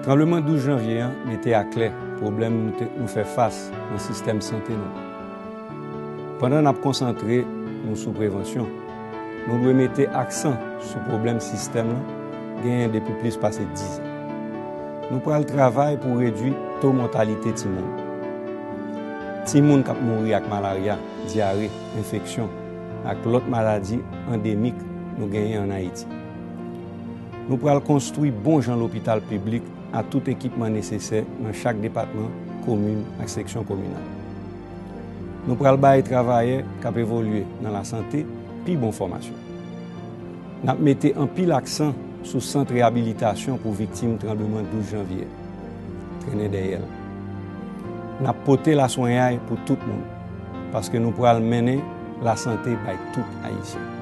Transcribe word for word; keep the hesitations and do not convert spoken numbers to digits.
Tranbleman douz janvye an mete aklè pwoblèm nou te, nou fè fas nan sistèm sante nou. Pandan n ap konsantre nou sou prevansyon, nou dwe mete aksan sou pwoblèm sistèm nan genyen depi plis pase dizan. Nou pral travay pou redui to mòtalite timoun. Timoun k ap mouri ak malarya, dyare, enfeksyon, ak lòt maladi andemik nou genyen ann Ayiti. Nou pral konstwi bon jan lopital piblik ak tout ekipman nesesè nan chak depatman, komin ak seksyon kominal. Nou pral bay travayè k ap evolye nan lasante pi bon fòmasyon. N ap mete anpil aksan sou sant reyabilitasyon pou viktim tranbleman douz janvye. Trennen dèyè l. N ap pote laswenyay pou tout moun, paske nou pral mennen lasante bay tout Ayisyen.